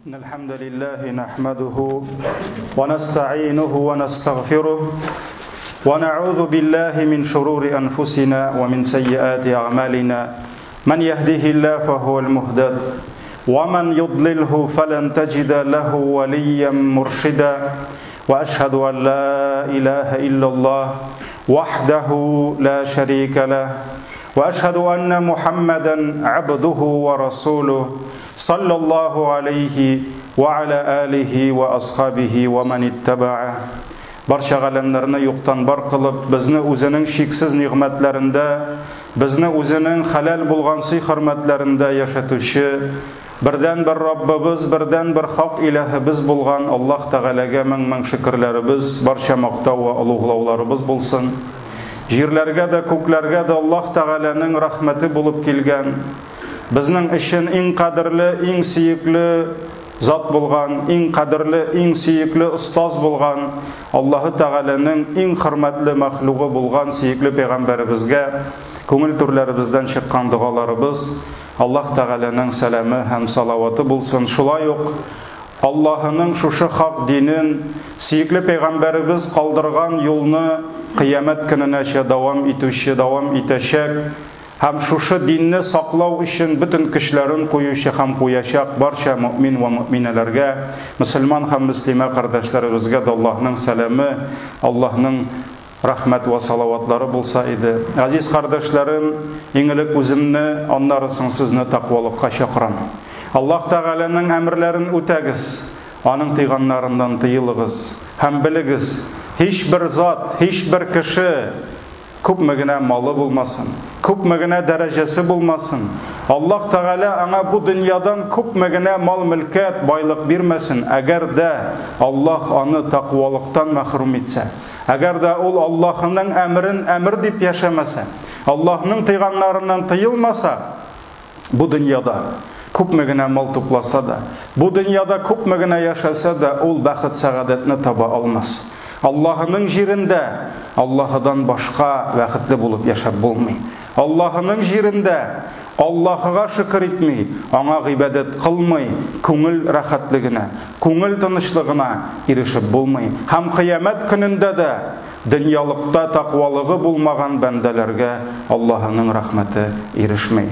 إن الحمد لله نحمده ونستعينه ونستغفره ونعوذ بالله من شرور أنفسنا ومن سيئات أعمالنا من يهده الله فهو المهتد ومن يضلله فلن تجد له وليا مرشدا وأشهد أن لا إله إلا الله وحده لا شريك له وأشهد أن محمدا عبده ورسوله صلى الله عليه وعلى آله وأصحابه ومن اتبعه. Барча галәмнәрне юктан бар кылып, безне үзенең чиксез нигъмәтләрендә, безне үзенең хәләл булган сый-хөрмәтләрендә яшәтүче бердән-бер Раббыбыз, бердән-бер хак илаһыбыз булган Аллаһ Тәгаләгә мең-мең шөкерләребез, барча мактау ва олуглауларыбыз булсын. Җирләргә дә, күкләргә дә Аллаһ Тәгаләнең рәхмәте булып килгән, безнең өчен иң кадерле, иң сөекле зат булган, иң кадерле, иң сөекле остаз булган, Аллаһы Тәгаләнең иң хөрмәтле мәхлугы булган сөекле пәйгамбәребезгә күңел түрләребездән чыккан догаларыбыз, Аллаһ Тәгаләнең сәламе һәм салаваты булсын. Шулай ук Аллаһының шушы хак динен, сөекле пәйгамбәребез калдырган юлны кыямәт көненәчә дәвам итүче, дәвам итәчәк һәм шушы динне саклау өчен бөтен көчләрен куючы һәм куячак барча мөмин вә мөминәләргә, мөселман һәм мөслимә кардәшләребезгә дә Аллаһның сәламе, Аллаһның рәхмәт вә салаватлары булса иде. Газиз кардәшләрем, иң элек үземне, аннары соң сезне тәкъвалыкка чакырам. Аллаһ Тәгаләнең әмерләрен үтәгез, аның тыйганнарыннан тыелыгыз һәм белегез, һичбер зат, һичбер кеше күпме генә малы булмасын, күпме генә дәрәҗәсе булмасын, Аллаһ Тәгалә аңа бу дөньядан күпме генә мал-мөлкәт, байлык бирмәсен, әгәр дә Аллаһ аны тәкъвалыктан мәхрүм итсә, әгәр дә ул Аллаһының әмерен әмер дип яшәмәсә, Аллаһның тыйганнарыннан тыелмаса, бу дөньяда күпме генә мал тупласа да, бу дөньяда күпме генә яшәсә дә, ул бәхет-сәгадәтне таба алмас. Аллаһының җирендә Аллаһыдан башка бәхетле булып яшәп булмый. Аллаһының җирендә Аллаһыга шөкер итми, аңа гыйбадәт кылмый, күңел рәхәтлегенә, күңел тынычлыгына ирешеп булмый. Һәм кыямәт көнендә дә дөньялыкта тәкъвалыгы булмаган бәндәләргә Аллаһының рәхмәте ирешми.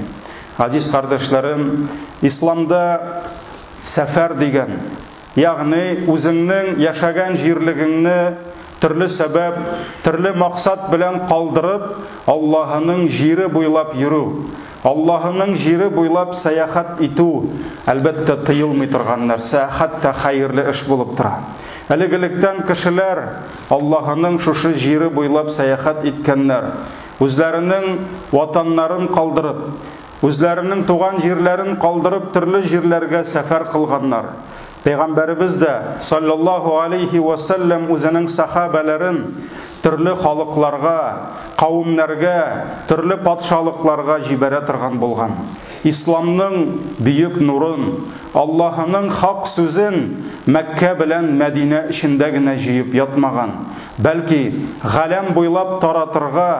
Азиз кардәшләрем, исламда сәфәр дигән, ягъни үзеңнең яшәгән җирлегеңне төрле сәбәп, төрле максат белән калдырып, Аллаһының җире буйлап йөрү, Аллаһының җире буйлап сәяхәт итү, әлбәттә, тыелмый торган нәрсә, хәтта хәерле эш булып тора. Элек-электән кешеләр Аллаһының шушы җире буйлап сәяхәт иткәннәр, үзләренең ватаннарын калдырып, үзләренең туган җирләрен калдырып төрле җирләргә сәфәр кылганнар. Пәйгамбәребез дә саллаллаһу алейхи ва саллям үзенең сахабәләрен төрле халыкларга, кавемнәргә, төрле патшалыкларга җибәрә торган булган. Исламның бөек нурын, Аллаһының хак сүзен Мәккә белән Мәдинә эчендә генә җыеп ятмаган, бәлки галәм буйлап таратырга,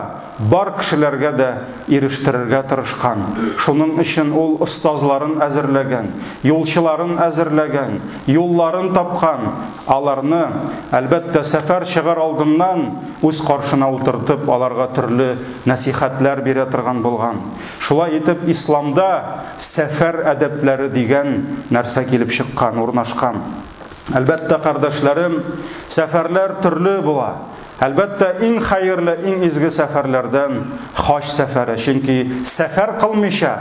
бар кешеләргә дә ирештерергә тырышкан. Шуның өчен ул остазларын әзерләгән, юлчыларын әзерләгән, юлларын тапкан. Аларны, әлбәттә, сәфәр чыгар алдыннан үз каршына утыртып, аларга төрле нәсихәтләр бирә торган булган. Шулай итеп, исламда сәфәр әдәпләре дигән нәрсә килеп чыккан, урнашкан. Әлбәттә, кардәшләрем, сәфәрләр төрле була. Әлбәттә, иң хәерле, иң изге сәфәрләрдән хаҗ сәфәре, чөнки сәфәр кылмыйча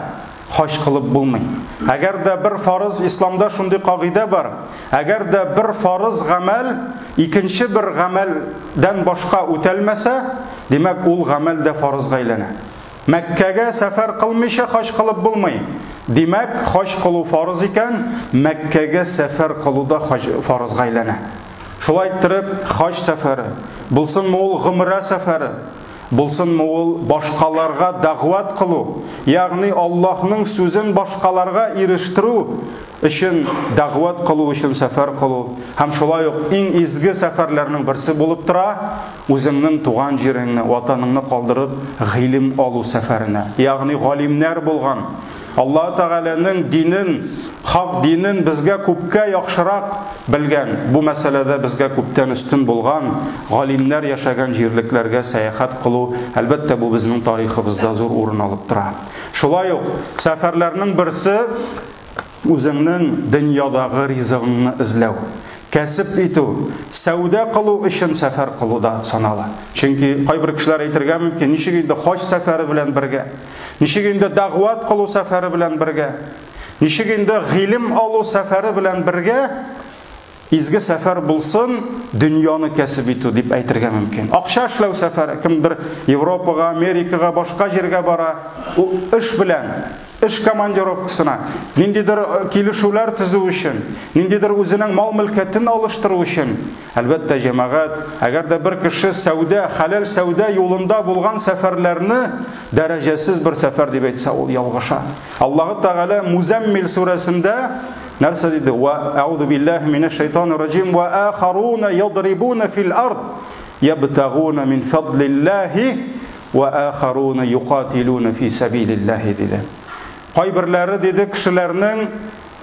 хаҗ кылып булмый. Әгәр дә бер фарыз, исламда шундый кагыйдә бар, әгәр дә бер фарыз гамәл икенче бер гамәлдән башка үтәлмәсә, димәк, ул гамәл дә фарызга әйләнә. Мәккәгә сәфәр кылмыйча хаҗ кылып булмый. Димәк, хаҗ кылу фарыз икән, Мәккәгә сәфәр кылу да хаҗ фарызга әйләнә. Шулай иттереп, хаҗ сәфәре, булсынмы ул гомрә сәфәре, булсынмы ул башкаларга дәгъват кылу, ягъни Аллаһның сүзен башкаларга ирештерү өчен дәгъват кылу өчен сәфәр кылу, һәм шулай ук иң изге сәфәрләрнең берсе булып тора, үзеңнең туган җиреңне, ватаныңны калдырып гыйлем алу сәфәренә, ягъни галимнәр булган. Аллаһ Тәгаләнең динен, хак динен безгә күпкә яхшырак белгән, бу мәсьәләдә безгә күптән өстен булган галимнәр яшәгән җирлекләргә сәяхәт кылу, әлбәттә, бу безнең тарихыбызда зур урын алып тора. Шулай ук сәфәрләрнең берсе үзеңнең дөньядагы ризыгыңны эзләү, кәсеп итү, сәүдә кылу өчен сәфәр кылу да санала. Чөнки кайбер кешеләр әйтергә мөмкин, ничек инде хаҗ сәфәре белән бергә, ничек инде дәгъват кылу сәфәре белән бергә, ничек инде гыйлем алу сәфәре белән бергә изге сәфәр булсын, дөньяны кәсеп итү дип әйтергә мөмкин. Акча эшләү сәфәре, кемдер Европага, Америкага, башка җиргә бара, ул эш белән, эш командировкасына, ниндидер килешүләр төзү өчен, ниндидер үзенең мал-мөлкәтен алыштыру өчен. Әлбәттә, җәмәгать, әгәр дә бер кеше сәүдә, хәләл сәүдә юлында булган сәфәрләрне дәрәҗәсез бер сәфәр дип әйтсә, ул ялгыша. Аллаһы Тәгалә Музәммил сүрәсендә нәрсә диде? Ва аузу биллаһи минәш шайтанир раҗим ва ахаруна ядрибуна фил ард ябтагуна мин фадлиллаһи ва ахаруна юкатилуна фи сабилиллаһи диде. Кайберләре диде кешеләрнең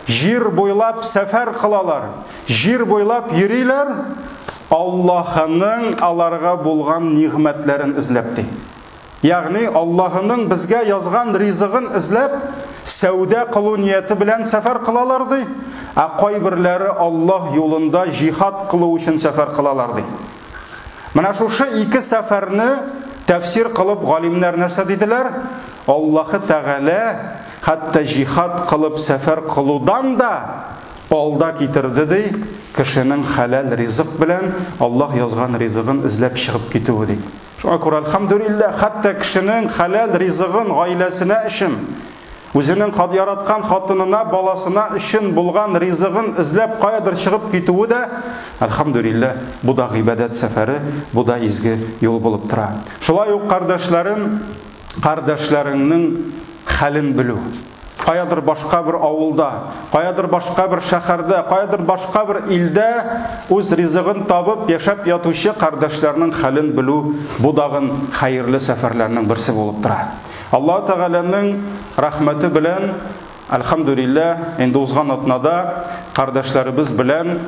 җир буйлап сәфәр кылалар, җир буйлап йөриләр, Аллаһының аларга булган нигъмәтләрен эзләп ди. Ягъни Аллаһының безгә язган ризыгын эзләп, сәүдә кылу нияте белән сәфәр кылалар ди, ә кайберләре Аллаһ юлында җихад кылу өчен сәфәр кылалар ди. Менә шушы ике сәфәрне тәфсир кылып галимнәр нәрсә диделәр? Аллаһы Тәгалә хәтта җихад кылып сәфәр кылудан да алда китерде ди, кешенең хәләл ризык белән Аллаһ язган ризыгын эзләп чыгып китүе ди. Шуңа күрә, әлхәмдүлилләһ, хәтта кешенең хәләл ризыгын гаиләсенә өчен, үзенең яраткан хатынына, баласына өчен булган ризыгын эзләп каядыр чыгып китүе дә, әлхәмдүлилләһ, бу да гыйбадәт сәфәре, бу да изге юл булып тора. Шулай ук кардәшләрем, кардәшләреңнең хәлен белү. Каядыр башка бер авылда, каядыр башка бер шәһәрдә, каядыр башка бер илдә үз ризыгын табып яшәп ятучы кардәшләрнең хәлен белү бу дагын хәерле сәфәрләрнең берсе булып тора. Аллаһ Тәгаләнең рәхмәте белән, әлхәмдүлилләһ, инде узган атнада кардәшләребез белән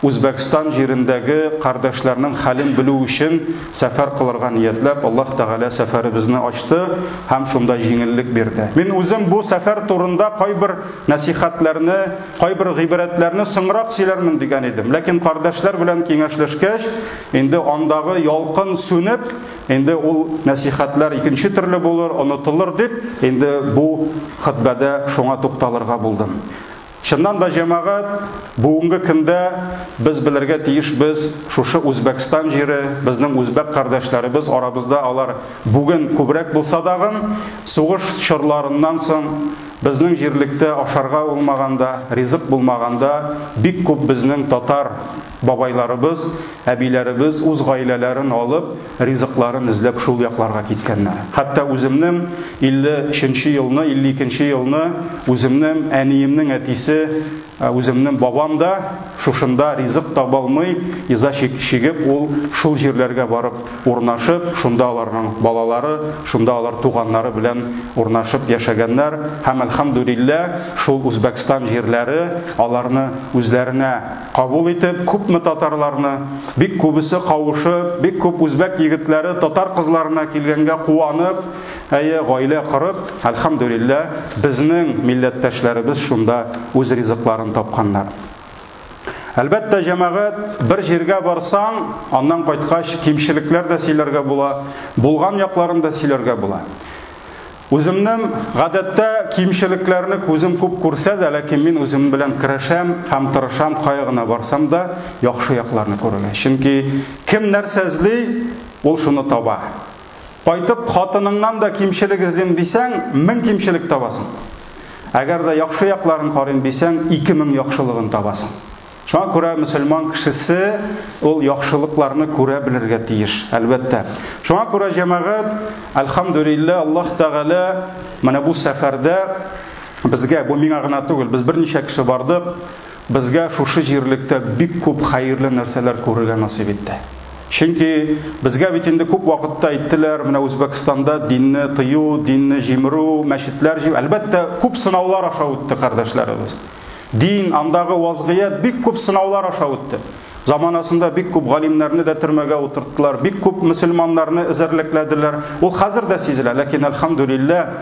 Үзбәкстан җирендәге кардәшләрнең хәлен белү өчен сәфәр кылырга ниятләп, Аллаһ Тәгалә сәфәребезне ачты һәм шунда җиңеллек бирде. Мин үзем бу сәфәр турында кайбер нәсихәтләрне, кайбер гыйбрәтләрне соңрак сөйләрмен дигән идем. Ләкин кардәшләр белән киңәшләшкәч, инде андагы ялкын сүнеп, инде ул нәсихәтләр икенче төрле булыр, онытылыр дип, инде бу хутбәдә шуңа тукталырга булдым. Чыннан да, җәмәгать, бүгенге көндә без белергә тиешбез, шушы Үзбәкстан җире, безнең үзбәк кардәшләребез арабызда алар бүген күбрәк булса дагын, сугыш чорларыннан соң безнең җирлектә ашарга булмаганда, ризык булмаганда бик күп безнең татар бабайларыбыз, әбиләребез үз гаиләләрен алып, ризыкларын эзләп шул якларга киткәннәр. Хәтта үземнең 53 елны, 52 елны үземнең әниемнең әтисе, үземнең бабам да шушында ризык таба алмый, иза чигеп, ул шул җирләргә барып урнашып, шунда аларның балалары, шунда алар туганнары белән урнашып яшәгәннәр. Һәм әлхәмдүлилләһ, шул Үзбәкстан җирләре аларны үзләренә кабул итеп, күпме татарларны, бик күбесе кавышып, бик күп үзбәк егетләре татар кызларына килгәнгә куанып, әйе, гаилә корып, әлхәмдүлилләһ, безнең милләттәшләребез шунда үз ризыкларын тапканнар. Әлбәттә, җәмәгать, бер җиргә барсаң, аннан кайткач кимчелекләр дә сөйләргә була, булган якларын да сөйләргә була. Үземнең гадәттә кимчелекләрне күзем күп күрсә дә, ләкин мин үзем белән көрәшәм һәм тырышам, кая гына барсам да яхшы якларны күрергә. Чөнки кем нәрсә эзли, ул шуны таба. Кайтып хатыныңнан да кимчелек эзлим дисәң, 1000 кимчелек табасың. Әгәр дә яхшы якларын карыйм дисәң, 2000 яхшылыгын табасың. Шуңа күрә мөселман кешесе ул яхшылыкларны күрә белергә тиеш, әлбәттә. Шуңа күрә җәмәгать, әлхәмдүлилләһ, Аллаһ Тәгалә менә бу сәфәрдә безгә, бу миңа гына түгел, без берничә кеше бардык, безгә шушы җирлектә бик күп хәерле нәрсәләр күрергә насыйп итте. Чөнки безгә бит инде күп вакытта әйттеләр, менә Үзбәкстанда динне тыю, динне җимерү, мәчетләр җим. Әлбәттә, күп сынаулар аша үтте кардәшләребез. Дин, андагы вазгыять бик күп сынаулар аша үтте. Заманасында бик күп галимнәрне дә төрмәгә утырттылар, бик күп мөселманнарны эзәрлекләделәр. Ул хәзер дә сизелә, ләкин әлхәмдүлилләһ,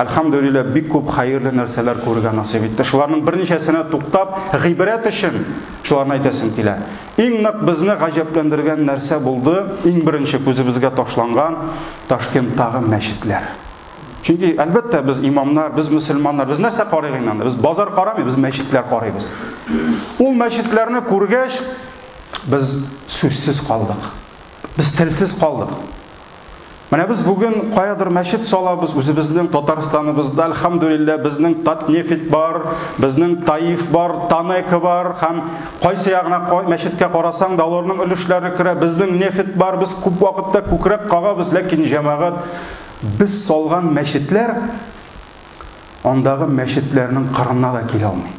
әлхәмдүлилләһ, бик күп хәерле нәрсәләр күрергә насыйп итте. Шуларның берничәсенә туктап, гыйбрәт өчен шуларны әйтәсем килә. Иң нык безне гаҗәпләндергән нәрсә булды, иң беренче күзебезгә ташланган Ташкенттагы мәчетләр. Чөнки, әлбәттә, без имамнар, без мөселманнар, без нәрсә карыйк инде анда? Без базар карамыйбыз, без мәчетләр карыйбыз. Ул мәчетләрне күргәч, без сүзсез калдык. Без телсез калдык. Менә без бүген каядыр мәчет салабыз, үзебезнең Татарстаныбызда, әлхәмдүлилләһ, безнең Татнефть бар, безнең Таиф бар, Танеко бар һәм кайсы ягына мәчеткә карасаң да аларның өлешләре керә. Безнең нефть бар, без күп вакытта күкрәк кагабыз, ләкин җәмәгать без салган мәчетләр андагы мәчетләрнең кырына да килә алмый.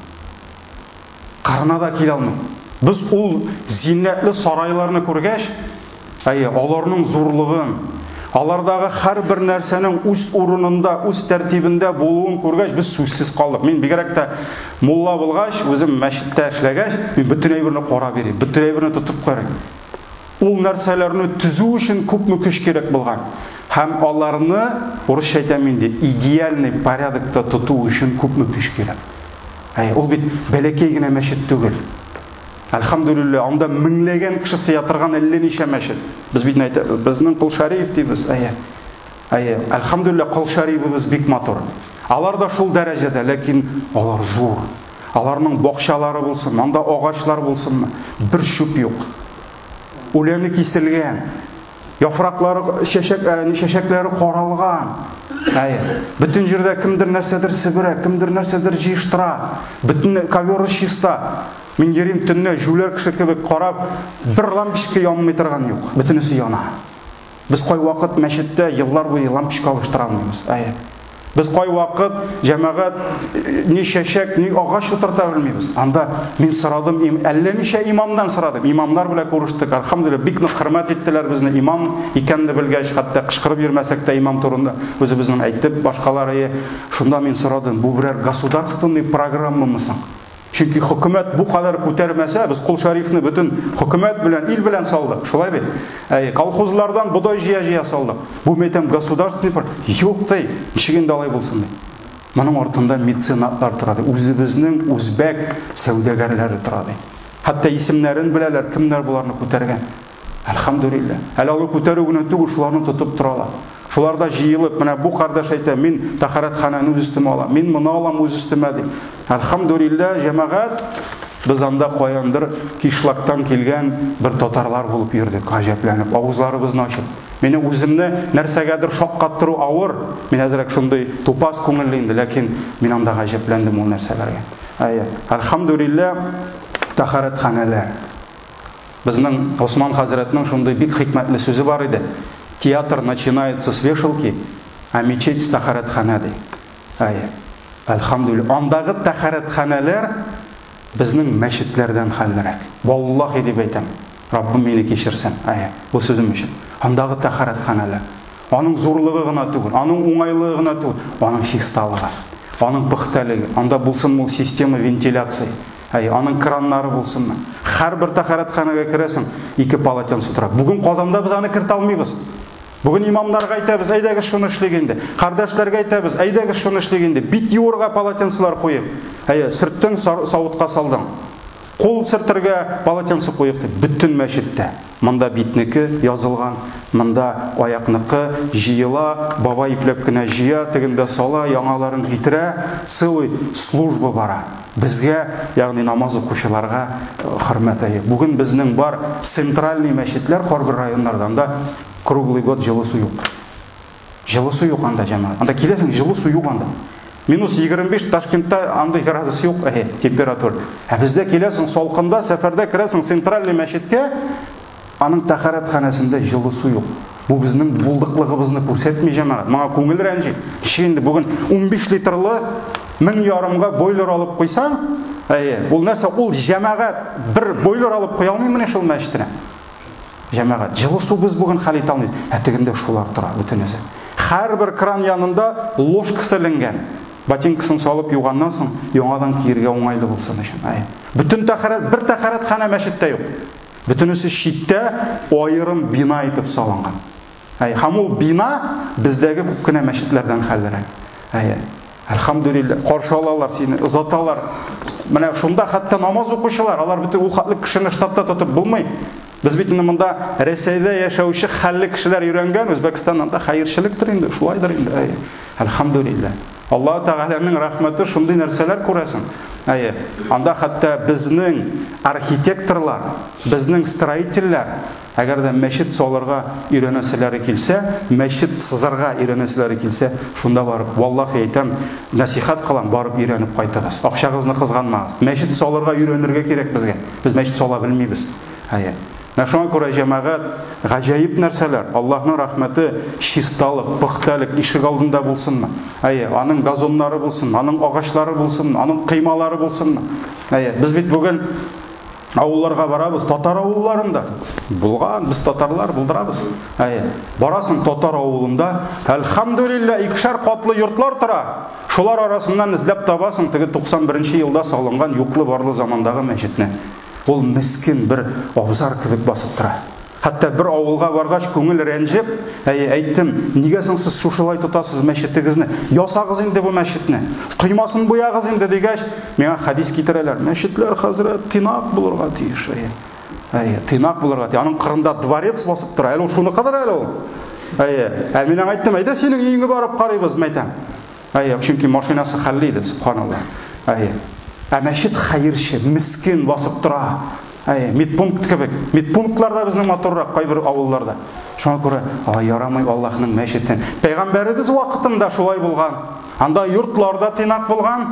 Кырына да килә алмый. Без ул зиннәтле сарайларны күргәч, әйе, аларның зурлыгын, алардагы һәрбер нәрсәнең үз урынында, үз тәртибендә булуын күргәч, без сүзсез калдык. Мин бигрәк тә мулла булгач, үзем мәчеттә эшләгәч, мин бөтен әйберне карап йөрим, бөтен әйберне тотып карыйм. Ул нәрсәләрне төзү өчен күпме көч кирәк булган. Һәм аларны, урысча әйтәм инде, идеальный порядокта тоту өчен күпме көч кирәк. Әй, ул бит бәләкәй генә мәчет түгел. Әлхәмдүлилләһ, анда меңләгән кеше сыя торган әллә ничә мәчет. Без бит әйтәбез, безнең Кол Шәриф дибез, әйе. Әйе, әлхәмдүлилләһ, Кол Шәрифебез бик матур. Алар да шул дәрәҗәдә, ләкин алар зур. Аларның бакчалары булсын, анда агачлар булсынмы, бер чүп юк. Үләне киселгән, яфраклары, чәчәк, чәчәкләре каралган. Әйе. Бөтен җирдә кемдер нәрсәдер себерә, кемдер нәрсәдер җыештыра. Бөтен коверы чиста. Мин йөрим төнлә җүләр кеше кебек карап, бер лампочка янмый торган юк. Бөтенесе яна. Без кайвакыт мәчеттә еллар буе лампочка алыштыра алмыйбыз. Әйе. Без кайвакыт җәмәгать ни чәчәк, ни агач утырта белмибез. Анда мин сорадым, әллә ничә имамнан сорадым. Имамнар белән күрештек. Әлхәмдүлилләһ, бик нык хөрмәт иттеләр безне. Имам икәнне белгәч, хәтта кычкырып йөрмәсәк тә имам турында үзебезнең әйтеп, башкалар әйе. Шунда мин сорадым, бу берәр государственный программамы соң? Чөнки хөкүмәт бу кадәр күтәрмәсә, без Кол Шәрифне бөтен хөкүмәт белән, ил белән салдык. Шулай бит? Әйе, колхозлардан бодай җыя-җыя салдык. Бу мәйтәм государственный пр... Юк ди, ничек инде алай булсын ди. Моның артында меценатлар тора ди. Үзебезнең үзбәк сәүдәгәрләре тора ди. Хәтта исемнәрен беләләр, кемнәр боларны күтәргән. Әлхәмдүлилләһ. Әле алар күтәрү генә түгел, шуларны тотып торалар. Шулар да җыелып, менә бу кардәш әйтә, мин тәһарәтханәне үз өстемә алам, мин моны алам үз өстемә ди. Әлхәмдүлилләһ, җәмәгать, без анда каяндыр кишлактан килгән бер татарлар булып йөрдек, гаҗәпләнеп, авызларыбызны ачып. Мине үземне нәрсәгәдер шаккаттыру авыр. Мин әзрәк шундый тупас күңелле инде, ләкин мин анда гаҗәпләндем ул нәрсәләргә. Әйе, әлхәмдүлилләһ, тәһарәтханәләр. Безнең Госман хәзрәтнең шундый бик хикмәтле сүзе бар иде, Театр начинается с вешалки, а мечеть с тәһарәтханә, ди. Әйе. Әлхәмдүлилләһ. Андагы тәһарәтханәләр безнең мәчетләрдән хәллерәк. Валлаһи дип әйтәм. Раббым мине кичерсен. Әйе. Бу сүзем өчен. Андагы тәһарәтханәләр. Аның зурлыгы гына түгел, аның уңайлыгы гына түгел, аның чисталыгы, аның пөхтәлеге, анда булсын ул система вентиляции. Әй, аның краннары булсынмы? Һәрбер тәһарәтханәгә керәсең, ике полотенце тора. Бүген Казанда без аны кертә алмыйбыз. Бүген имамнарга әйтәбез, әйдәгез шуны эшлик инде. Кардәшләргә әйтәбез, әйдәгез шуны эшлик инде. Бит юырга полотенцелар куеп. Әйе, сөрттең, савытка салдың. Кул сөртергә полотенце куеп дип, бөтен мәчеттә. Монда битнеке язылган, монда аякныкы җыела, бабай ипләп кенә җыя, тегендә сала, яңаларын китерә, целый служба бара. Безгә, ягъни намаз укучыларга хөрмәт әйе. Бүген безнең бар центральный мәчетләр һәрбер районнарда, анда круглый год җылы су юк. Җылы су юк анда, җәмәгать. Анда киләсең, җылы су юк анда. Минус 25 Ташкентта андый градус юк, әһе, температура. Ә бездә киләсең, салкында, сәфәрдә керәсең центральный мәчеткә, аның тәһарәтханәсендә җылы су юк. Бу безнең булдыклыгыбызны күрсәтми, җәмәгать. Моңа күңел рәнҗи. Ничек инде бүген 15 литрлы мең ярымга бойлер алып куйсаң, әйе, ул нәрсә, ул җәмәгать бер бойлер алып куя алмый менә шул мәчетенә. Җәмәгать, җылы су без бүген хәл итә алмыйбыз. Ә тегендә шулар тора бөтенесе. Һәрбер кран янында ложкасы эленгән. Ботинкасын салып юганнан соң яңадан киергә уңайлы булсын өчен. Әй. Бөтен тәһарәт, бер тәһарәтханә мәчеттә юк. Бөтенесе читтә аерым бина итеп салынган. Әй, һәм ул бина бездәге күп кенә мәчетләрдән хәллерәк. Әй. Әлхәмдүлилләһ, каршы алалар сине, озаталар. Менә шунда хәтта намаз укучылар, алар бөтен ул хәтле кешене штатта тотып булмый. Без бит инде монда Рәсәйдә яшәүче хәлле кешеләр өйрәнгән, Үзбәкстаннан да хәерчелектер инде, шулайдыр инде. Әй, әлхәмдүлилләһ. Аллаһ Тәгаләнең рәхмәте шундый нәрсәләр күрәсең. Әйе, анда хәтта безнең архитекторлар, безнең строительләр, әгәр дә мәчет салырга өйрәнәселәре килсә, мәчет сызырга өйрәнәселәре килсә, шунда барып, валлахи әйтәм, нәсихәт кылам, барып өйрәнеп кайтыгыз. Акчагызны кызганмагыз. Мәчет салырга өйрәнергә кирәк безгә. Без мәчет сала белмибез. Әйе. Менә шуңа күрә җәмәгать, гаҗәеп нәрсәләр, Аллаһның рәхмәте, чисталык, пөхтәлек ишек алдында булсынмы? Әйе, аның газоннары булсынмы, аның агачлары булсынмы, аның коймалары булсынмы? Әйе, без бит бүген авылларга барабыз, татар авылларында булган, без татарлар булдырабыз. Әйе, барасың татар авылында, әлхәмдүлилләһ, икешәр катлы йортлар тора. Шулар арасыннан эзләп табасың теге 91 елда салынган юклы-барлы замандагы мәчетне. Ул мескен бер абзар кебек басып тора. Хәтта бер авылга баргач, күңел рәнҗеп, әйе, әйттем, нигә соң сез шушылай тотасыз мәчетегезне? Ясагыз инде бу мәчетне. Коймасын буягыз инде дигәч, миңа хәдис китерәләр. Мәчетләр, хәзрәт, тыйнак булырга тиеш. Әйе. Әйе, тыйнак булырга тиеш. Аның кырында дворец басып тора. Әле ул шуныкыдыр әле ул. Әйе. Ә мин аңа әйттем, әйдә синең өеңә барып карыйбыз, мәйтәм. Әйе, чөнки машинасы хәлле иде, субханалла. Әйе. Ә мәчет хәерче, мискен басып тора. Әйе, медпункт кебек. Медпунктлар да безнең матуррак кайбер авылларда. Шуңа күрә, алай ярамый Аллаһның мәчетен. Пәйгамбәребез вакытында шулай булган. Анда йортлар да тыйнак булган.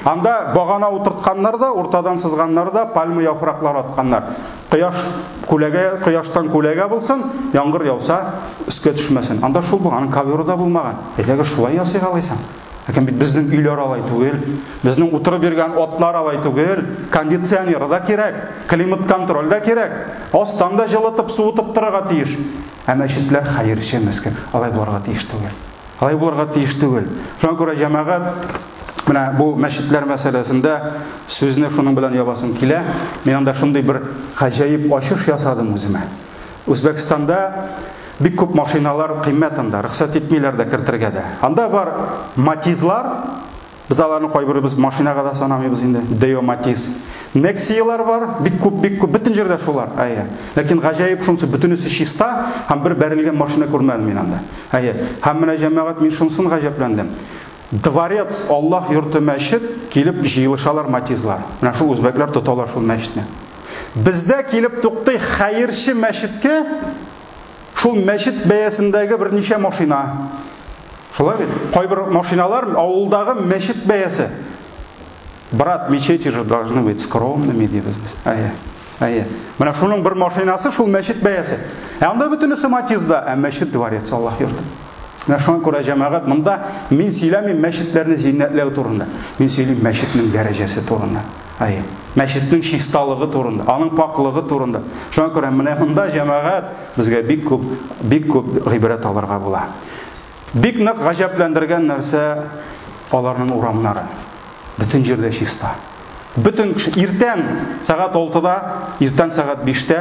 Анда багана утыртканнар да, уртадан сызганнар да, пальма яфраклары атканнар. Кояш күләгә, кояштан күләгә булсын, яңгыр яуса, өскә төшмәсен. Анда шул булган, аның ковёры да булмаган. Әйдәгез шулай ясыйк алайса. Ләкин бит безнең өйләр алай түгел, безнең утырып йөргән атлар алай түгел, кондиционеры да кирәк, климат-контроль дә кирәк, астан да җылытып, суытып торырга тиеш. Ә мәчетләр хәерче мескен, алай булырга тиеш түгел. Алай булырга тиеш түгел. Шуңа күрә җәмәгать, менә бу мәчетләр мәсьәләсендә сүзне шуның белән ябасым килә. Мин анда шундый бер гаҗәеп ачыш ясадым үземә. Үзбәкстанда бик күп машиналар кыйммәт анда, рөхсәт итмиләр дә кертергә дә. Анда бар Матизлар, без аларны кайберебез машинага да санамыйбыз инде. Део Матиз. Нексиялар бар, бик күп, бик күп, бөтен җирдә шулар. Әйе. Ләкин гаҗәеп шунысы, бөтенесе чиста һәм бер бәрелгән машина күрмәдем мин анда. Әйе. Һәм менә җәмәгать, мин шунысын гаҗәпләндем. Дворец, Аллаһ йорты мәчет, килеп җыелышалар Матизлар. Менә шул үзбәкләр тоталар шул мәчетне. Бездә килеп туктый хәерче мәчеткә, шул мәчет бәясендәге берничә машина. Шулай бит? Кайбер машиналар авылдагы мәчет бәясе. Брат, мечети же должны быть скромными, дибез без. Әйе. Әйе. Менә шуның бер машинасы шул мәчет бәясе. Ә анда бөтенесе Матизда, ә мәчет дворец Аллаһ йорты. Менә шуңа күрә җәмәгать, монда мин сөйләмим мәчетләрне зиннәтләү турында. Мин сөйлим мәчетнең дәрәҗәсе турында. Әйе. Мәчетнең чисталыгы турында, аның пакълыгы турында. Шуңа күрә менә монда җәмәгать безгә бик күп, бик күп гыйбрәт алырга була. Бик нык гаҗәпләндергән нәрсә аларның урамнары. Бөтен җирдә чиста. Бөтен кеше иртән сәгать 6-да, иртән сәгать 5-тә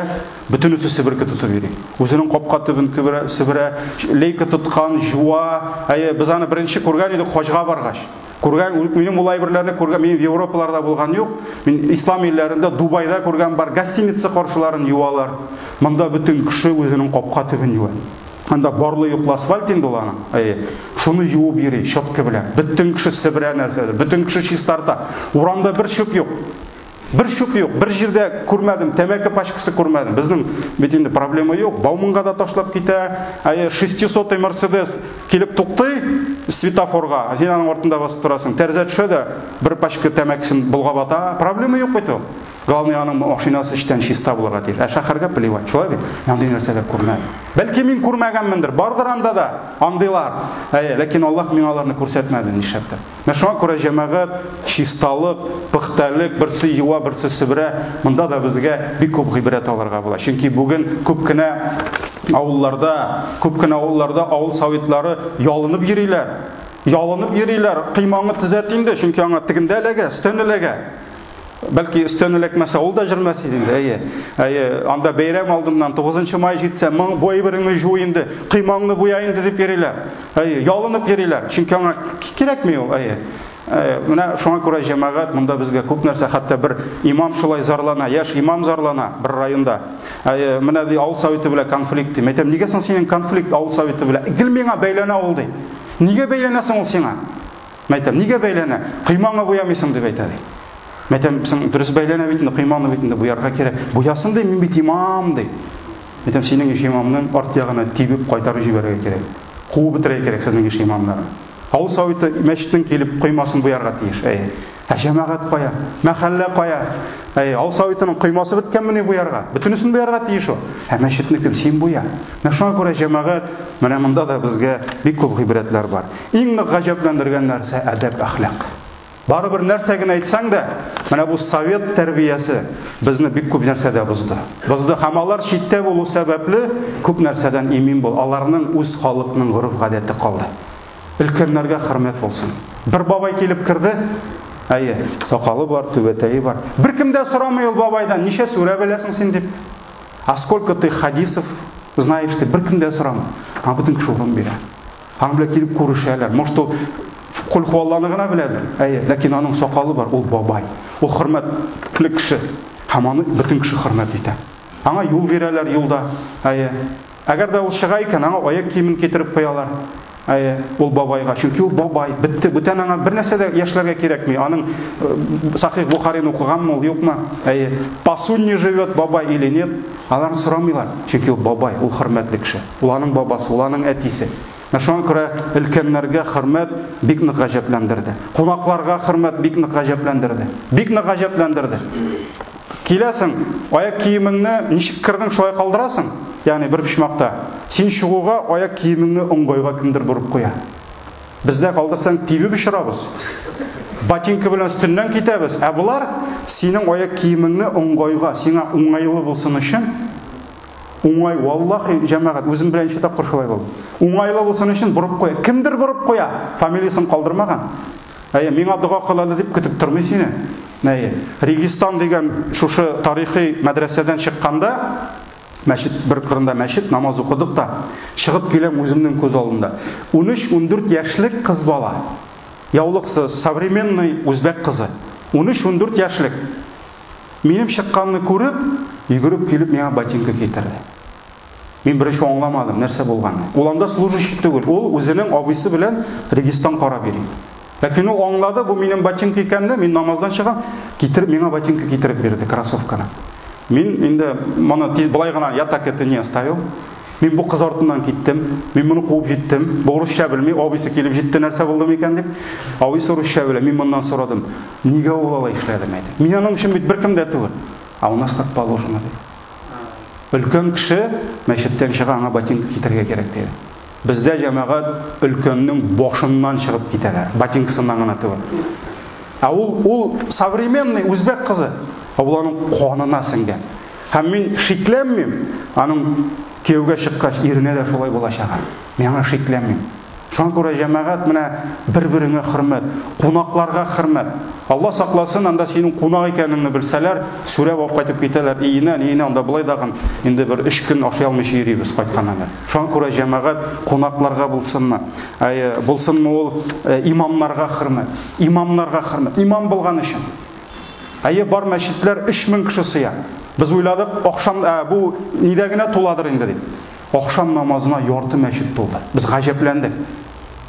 бөтенесе себерке тотып йөри. Үзенең капка төбен көберә, себерә, лейка тоткан, жуа. Әйе, без аны беренче күргән идек хаҗга баргач. Күргән, минем ул әйберләрне күргән, минем Европаларда булган юк. Мин ислам илләрендә, Дубайда күргән бар, гостиница каршыларын юалар. Монда бөтен кеше үзенең капка төбен юа. Анда барлы юклы асфальт инде ул аның. Әйе. Шуны юып йөри, щетка белән. Бөтен кеше себерә нәрсәдер, бөтен кеше чистарта. Урамда бер чүп юк. Бер чүп юк, бер җирдә күрмәдем, тәмәке пачкасы күрмәдем. Безнең бит инде проблема юк. Бауманга да ташлап китә. Әйе, 600 Мерседес килеп туктый светофорга. Син аның артында басып торасың. Тәрәзә төшә дә бер пачка тәмәкесен болгап ата. Проблема юк бит ул. Главное, аның машинасы эчтән чиста булырга тиеш. Ә шәһәргә плевать. Шулай бит? Андый нәрсәләр күрмәдем. Бәлки мин күрмәгәнмендер, бардыр анда да андыйлар. Әйе, ләкин Аллаһ миңа аларны күрсәтмәде нишләптер. Менә шуңа күрә җәмәгать, чисталык, пөхтәлек, берсе юа, берсе себерә, монда да безгә бик күп гыйбрәт алырга була. Чөнки бүген күп кенә авылларда, күп кенә авылларда авыл советлары ялынып йөриләр. Ялынып йөриләр, кыймаңны төзәт инде, чөнки аңа тегендә эләгә, өстән эләгә. Бәлки өстән эләкмәсә, ул да җөрмәс иде инде. Әйе. Әйе, анда бәйрәм алдыннан 9 май җитсә, моң бу әйбереңне җу инде, кыймаңны буя инде дип йөриләр. Әйе, ялынып йөриләр. Чөнки аңа кирәкми ул, әйе. Менә шуңа күрә җәмәгать монда безгә күп нәрсә, хәтта бер имам шулай зарлана, яшь имам зарлана бер районда. Әйе, менә ди авыл советы белән конфликт ди. Әйтәм, нигә соң синең конфликт авыл советы белән? Гел миңа бәйләнә ул ди. Нигә бәйләнәсең ул сиңа? Мәйтәм, нигә бәйләнә? Коймаңы буямыйсың дип әйтә ди. Мәйтәм, соң дөрес бәйләнә бит инде, койманы бит инде буярга кирәк. Буясын ди, мин бит имам ди. Мәйтәм, синең иш имамның арт ягына тибеп кайтарып җибәрергә кирәк. Куып бетерергә кирәк сезнең иш имамнарны. Авыл советы мәчетнең килеп коймасын буярга тиеш. Әй. Ә җәмәгать кая? Мәхәллә кая? Әй, авыл советының коймасы беткәнмени буярга? Бөтенесен буярга тиеш ул. Ә мәчетне кем син буя? Менә шуңа күрә җәмәгать, менә монда да безгә бик күп гыйбрәтләр бар. Иң нык гаҗәпләндергән нәрсә әдәп, әхлак. Барыбер нәрсә генә әйтсәң дә, менә бу совет тәрбиясе безне бик күп нәрсәдә бозды. Бозды һәм алар читтә булу сәбәпле күп нәрсәдән имин бул. Аларның үз халыкның гореф-гадәте калды. Өлкәннәргә хөрмәт булсын. Бер бабай килеп керде. Әйе, сакалы бар, түбәтәе бар. Беркем дә сорамый ул бабайдан, ничә сүрә беләсең син дип. А сколько ты хадисов знаешь дип беркем дә сорамый. Аңа бөтен кеше урын бирә. Аның белән килеп күрешәләр. Может, ул Кул Хуалланы гына беләдер. Әйе, ләкин аның сакалы бар, ул бабай. Ул хөрмәтле кеше. Һәм аны бөтен кеше хөрмәт итә. Аңа юл бирәләр юлда. Әйе. Әгәр дә ул чыга икән, аңа аяк киемен китереп куялар. Әйе, ул бабайга. Чөнки ул бабай. Бетте. Бүтән аңа бер нәрсә дә яшьләргә кирәкми. Аның Сахих Бухарин укыганмы ул, юкмы? Әйе. По сунне живет бабай или нет? Аларны сорамыйлар. Чөнки ул бабай, ул хөрмәтле кеше. Ул аның бабасы, ул аның әтисе. Менә шуңа күрә өлкәннәргә хөрмәт бик нык гаҗәпләндерде. Кунакларга хөрмәт бик нык гаҗәпләндерде. Бик нык гаҗәпләндерде. Киләсең, аяк киемеңне ничек кердең, шулай калдырасың. Ягъни бер почмакта. Син чыгуга аяк киемеңне оңгайга кемдер борып куя. Бездә калдырсаң тибеп очырабыз. Ботинка белән өстеннән китәбез. Ә болар синең аяк киемеңне оңгайга, сиңа уңайлы булсын өчен уңай, валлахи, җәмәгать, үзем белән ничә тапкыр шулай булды. Уңайлы булсын өчен борып куя. Кемдер борып куя, фамилиясын калдырмаган. Әйе, миңа дога кыл әле дип көтеп тормый сине. Әйе. Регистан дигән шушы тарихи мәдрәсәдән чыкканда, мәчет бер кырында мәчет, намаз укыдык та, чыгып киләм үземнең күз алдында. 13-14 яшьлек кыз бала. Яулыксыз, современный үзбәк кызы. 13-14 яшьлек. Минем чыкканны күреп, йөгереп килеп миңа ботинка китерде. Мин беренче аңламадым, нәрсә булганын. Ул анда служащий түгел, ул үзенең абыйсы белән Регистан карап йөри. Ләкин ул аңлады, бу минем ботинка икәнне, мин намаздан чыгам, китереп миңа ботинка китереп бирде, кроссовканы. Мин инде моны тиз былай гына я так это не оставил. Мин бу кыз артыннан киттем. Мин моны куып җиттем. Бу русча белми, абыйсы килеп җитте, нәрсә булды микән дип. Абыйсы русча белә. Мин моннан сорадым. Нигә ул алай эшләде, әйтеп. Мин аның өчен бит беркем дә түгел. А у нас так положено дип. Өлкән кеше мәчеттән чыга, аңа ботинка китерергә кирәк диде. Бездә җәмәгать өлкәннең башыннан чыгып китәләр, ботинкасыннан гына түгел. Ә ул современный үзбәк кызы. Ә ул аның канына сеңгән. Һәм мин шикләнмим, аның кияүгә чыккач иренә дә шулай булачагы. Мин аңа шикләнмим. Шуңа күрә җәмәгать менә бер-береңә хөрмәт, кунакларга хөрмәт. Алла сакласын, анда синең кунак икәнеңне белсәләр, сүрәп алып кайтып китәләр. Иенә, ниенә, анда былай дагын инде бер 3 көн ашый алмыйча йөрибез кайтканнан. Шуңа күрә җәмәгать кунакларга булсынмы, әй, булсынмы ул имамнарга хөрмәт, имамнарга хөрмәт, имам булган өчен. Әйе, бар мәчетләр 3000 кеше сыя. Без уйладык, ахшам, бу нидә генә туладыр инде дип. Ахшам намазына ярты мәчет тулды. Без гаҗәпләндек.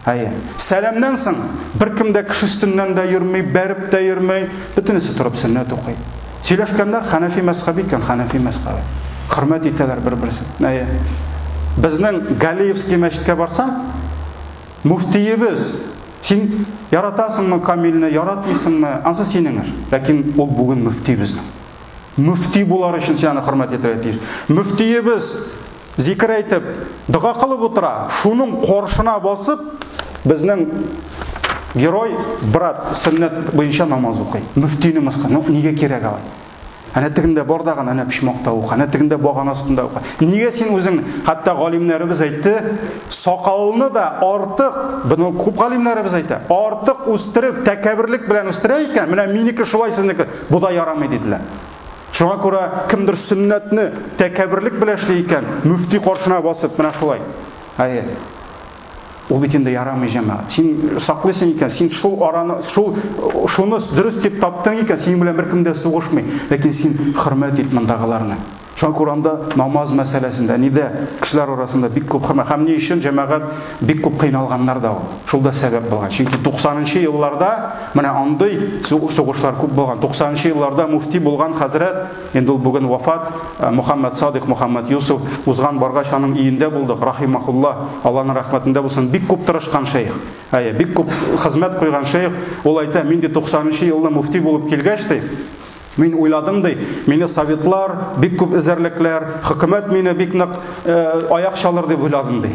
Әйе. Сәламнән соң беркем дә кеше өстеннән дә йөрми, бәреп тә йөрми, бөтенесе торып сөннәт укый. Сөйләшкәннәр Хәнәфи мәзхәбе икән, Хәнәфи мәзхәбе. Хөрмәт итәләр бер-берсен. Әйе. Безнең Галиевский мәчеткә барсаң, муфтиебез, син яратасыңмы Камилне, яратмыйсыңмы? Ансы синең эш. Ләкин ул бүген мөфти безнең. Мөфти булар өчен син аны хөрмәт итәргә тиеш. Мөфтиебез Зикер әйтеп, дога кылып утыра. Шуның каршына басып, безнең герой брат сөннәт буенча намаз укый. Мөфтине мыскыл. Ну, нигә кирәк алай? Әнә тегендә бар дагын, әнә почмакта укы, әнә тегендә багана астында укы. Нигә син үзең, хәтта галимнәребез әйтте, сакалны да артык, буны күп галимнәребез әйтә, артык үстереп, тәкәбберлек белән үстерә икән, менә минеке шулай, сезнеке, бу да ярамый диделәр. Шуңа күрә кемдер сөннәтне тәкәбберлек белән эшли икән, мөфти каршына басып, менә шулай. Әйе. Ул бит инде ярамый, җәмәгать. Син саклыйсың икән, син шул араны, шул шуны дөрес дип таптың икән, синең белән беркем дә сугышмый. Ләкин син хөрмәт ит мондагыларны. Шуңа күрә анда намаз мәсьәләсендә, нидә кешеләр арасында бик күп хөрмәт. Һәм ни өчен җәмәгать бик күп кыйналганнар да ул. Шул да сәбәп булган. Чөнки 90 елларда менә андый сугышлар күп булган. 90 елларда муфти булган хәзрәт, инде ул бүген вафат, Мухаммад Садык Мухаммад Юсуф, узган баргач аның өендә булдык, рахимахулла, Аллаһның рәхмәтендә булсын, бик күп тырышкан шәех. Әйе, бик күп хезмәт куйган шәех. Ул әйтә, мин ди 90 елны муфти булып килгәч ди, мин уйладым ди, мине советлар бик күп эзәрлекләр, хөкүмәт мине бик нык аяк чалыр дип уйладым ди.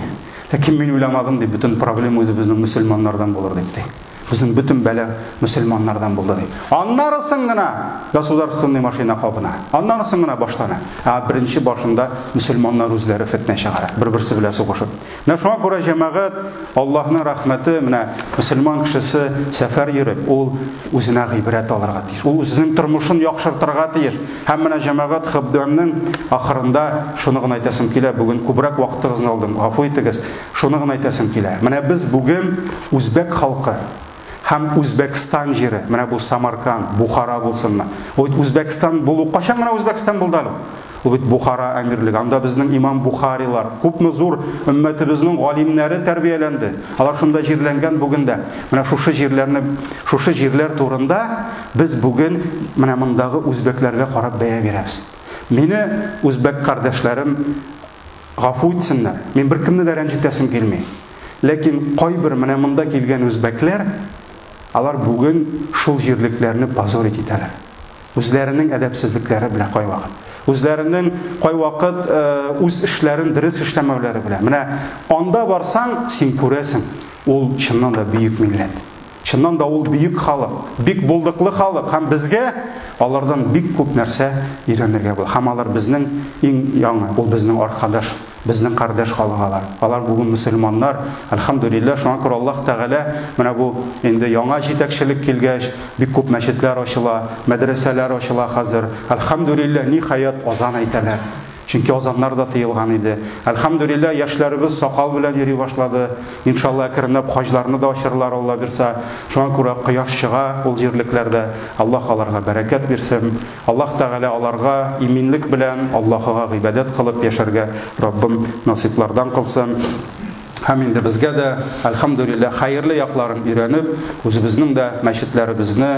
Ләкин мин уйламадым ди, бөтен проблема үзебезнең мөселманнардан булыр дип ди. Безнең бөтен бәла мөселманнардан булды ди. Аннарысын гына государственный машина кабына. Аннарысын гына башлана. Ә беренче башында мөселманнар үзләре фетнә чыгара, бер-берсе белән сугышып. Менә шуңа күрә җәмәгать, Аллаһның рәхмәте, менә мөселман кешесе сәфәр йөреп, ул үзенә гыйбрәт алырга тиеш. Ул үзенең тормышын яхшыртырга тиеш. Һәм менә җәмәгать, хөтбәмнең ахырында шуны гына әйтәсем килә, бүген күбрәк вакытыгызны алдым, гафу итегез. Шуны гына әйтәсем килә. Менә без бүген үзбәк халкы һәм Үзбәкстан җире, менә бу Самарканд, Бухара булсынмы? Ул бит Үзбәкстан булу, кайчан гына Үзбәкстан булды әле? Ул бит Бухара әмирлеге, анда безнең имам Бухарилар, күпме зур өммәтебезнең галимнәре тәрбияләнде. Алар шунда җирләнгән бүген дә. Менә шушы җирләрне, шушы җирләр турында без бүген менә мондагы үзбәкләргә карап бәя бирәбез. Мине үзбәк кардәшләрем гафу итсеннәр. Мин беркемне дә рәнҗетәсем килми. Ләкин кайбер менә монда килгән үзбәкләр, алар бүген шул җирлекләрне позорить итәләр. Үзләренең әдәпсезлекләре белән кайвакыт. Үзләренең кайвакыт үз эшләрен дөрес эшләмәүләре белән. Менә анда барсаң, син күрәсең, ул чыннан да бөек милләт. Чыннан да ул бөек халык, бик булдыклы халык һәм безгә алардан бик күп нәрсә өйрәнергә була. Һәм алар безнең иң яңа, ул безнең аркадаш, безнең кардәш халык алар. Алар бүген мөселманнар, әлхәмдүлилләһ, шуңа күрә Аллаһ Тәгалә менә бу инде яңа җитәкчелек килгәч, бик күп мәчетләр ачыла, мәдрәсәләр ачыла хәзер. Әлхәмдүлилләһ, ниһаять азан әйтәләр. Чөнки азаннар да тыелган иде. Әлхәмдүлилләһ, яшьләребез сакал белән йөри башлады. Иншалла, әкренләп хаҗларны да ачырлар, Алла бирса. Шуңа күрә кояш чыга ул җирлекләрдә. Аллаһ аларга бәрәкәт бирсен. Аллаһ Тәгалә аларга иминлек белән Аллаһыга гыйбадәт кылып яшәргә Раббым насыйплардан кылсын. Һәм инде безгә дә, әлхәмдүлилләһ, хәерле якларын өйрәнеп, үзебезнең дә мәчетләребезне,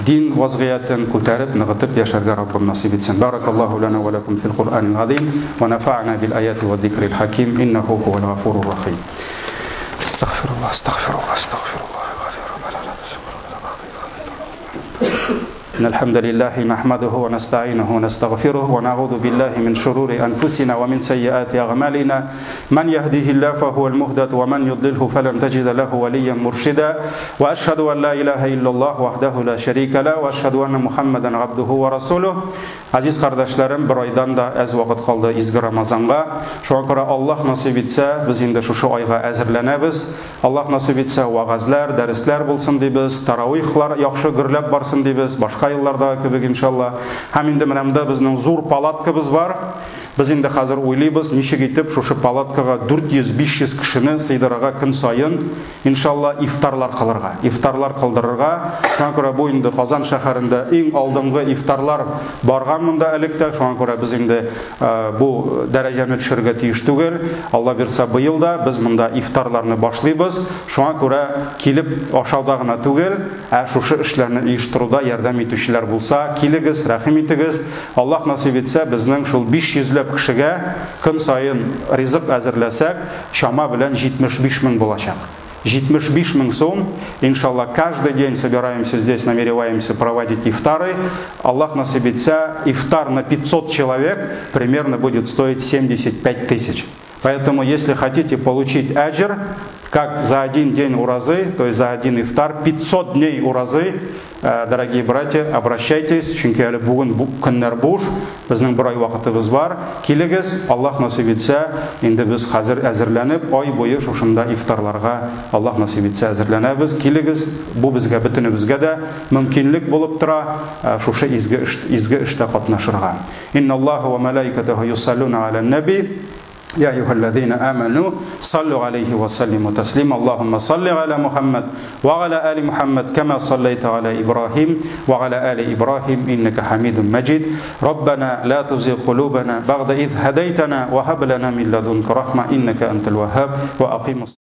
дин вазгыятен күтәреп, ныгытып яшәргә Раббым насыйп итсен. Баракаллаһу лана ва лакум фил Куръанил газим ва нафа'на бил аяти ва зикрил хаким иннаху хувал гафурур рахим. Астагфируллаһ, астагфируллаһ, астагфируллаһ. إن الحمد لله نحمده ونستعينه ونستغفره ونعوذ بالله من شرور أنفسنا ومن سيئات أعمالنا من يهده الله فهو المهتد ومن يضلله فلن تجد له وليا مرشدا وأشهد أن لا إله إلا الله وحده لا شريك له وأشهد أن محمدا عبده ورسوله. Aziz kardeşlerim, bir aydan da az vaqıt qaldı изге Рамазанга. Шуңа күрә Аллаһ насыйп итсә, без инде шушы айга әзерләнәбез. Аллаһ насыйп итсә, вагазлар, дәресләр булсын дибез, таравихлар яхшы гөрләп барсын дибез, башка еллардагы кебек иншалла. Һәм инде менә монда безнең зур палаткабыз бар. Без инде хәзер уйлыйбыз, ничек итеп шушы палаткага 400-500 кешене сыйдырырга көн саен, иншалла, ифтарлар кылырга, ифтарлар кылдырырга. Шуңа күрә бу инде Казан шәһәрендә иң алдынгы ифтарлар барган монда элек тә. Шуңа күрә без инде бу дәрәҗәне төшерергә тиеш түгел. Алла бирсә, быел да без монда ифтарларны башлыйбыз. Шуңа күрә килеп ашауда гына түгел, ә шушы эшләрне оештыруда ярдәм итүчеләр булса, килегез, рәхим итегез. Аллаһ насыйп итсә, безнең шул 500 ләп кешегә көн саен ризык әзерләсәк, чама белән 75 мең булачак. 75 мең сум. Иншалла, каждый день собираемся здесь, намереваемся проводить ифтары. Аллаһ насыйп итсә, ифтар на 500 человек примерно будет стоить 75 тысяч. Поэтому, если хотите получить аджр, как за один день уразы, то есть за один ифтар, 500 дней уразы, дорогие братья, обращайтесь, чөнки әле бүген көннәр буш, безнең бер ай вакытыбыз бар. Килегез, Аллаһ насыйп итсә, инде без хәзер әзерләнеп, ай буе шушында ифтарларга Аллаһ насыйп итсә әзерләнәбез. Килегез, бу безгә бөтенебезгә дә мөмкинлек булып тора, шушы изге эштә катнашырга. Инналлаһу ва малаикатаху юсаллуна аля наби. يا أيها الذين آمنوا صلوا عليه وسلموا تسليما. اللهم صل على محمد وعلى آل محمد كما صليت على إبراهيم وعلى آل إبراهيم إنك حميد مجيد. ربنا لا تزغ قلوبنا بعد إذ هديتنا وهب لنا من لدنك رحمة إنك أنت الوهاب. وأقيموا الصلاة.